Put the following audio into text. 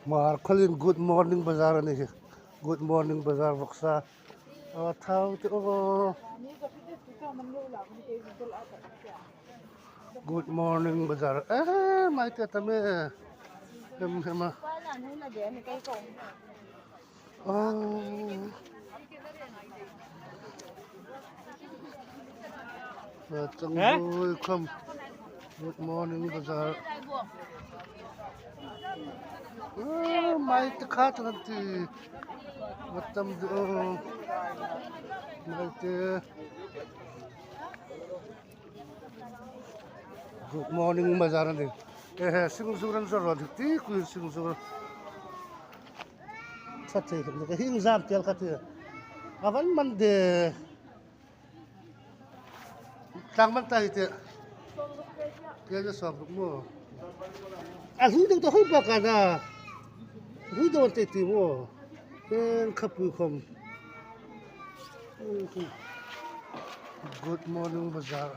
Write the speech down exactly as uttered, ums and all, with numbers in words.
Hmar Kholin Good Morning Bazar a ni hi. Good Morning Bazar vawksa. A thau te o. Good Morning Bazar. Eh, mai te ta me. Hem, hem a. Oh. Chang boi kham. Good Morning Bazar. Ah, mai te kha ta ti. Matam du. Mai te. Good Morning Bazar a ni. Eh, singzur an zawr ro ti kui singzur. Kha thei ka hing zam tel kha ti. A van man de. Tlang man ta hi te. Ke ja sawm ruk mo. A hlui deuh ta hoi ba ka da. Hlui deuh te ti mo. Ken kha pui khom. Good Morning Bazar.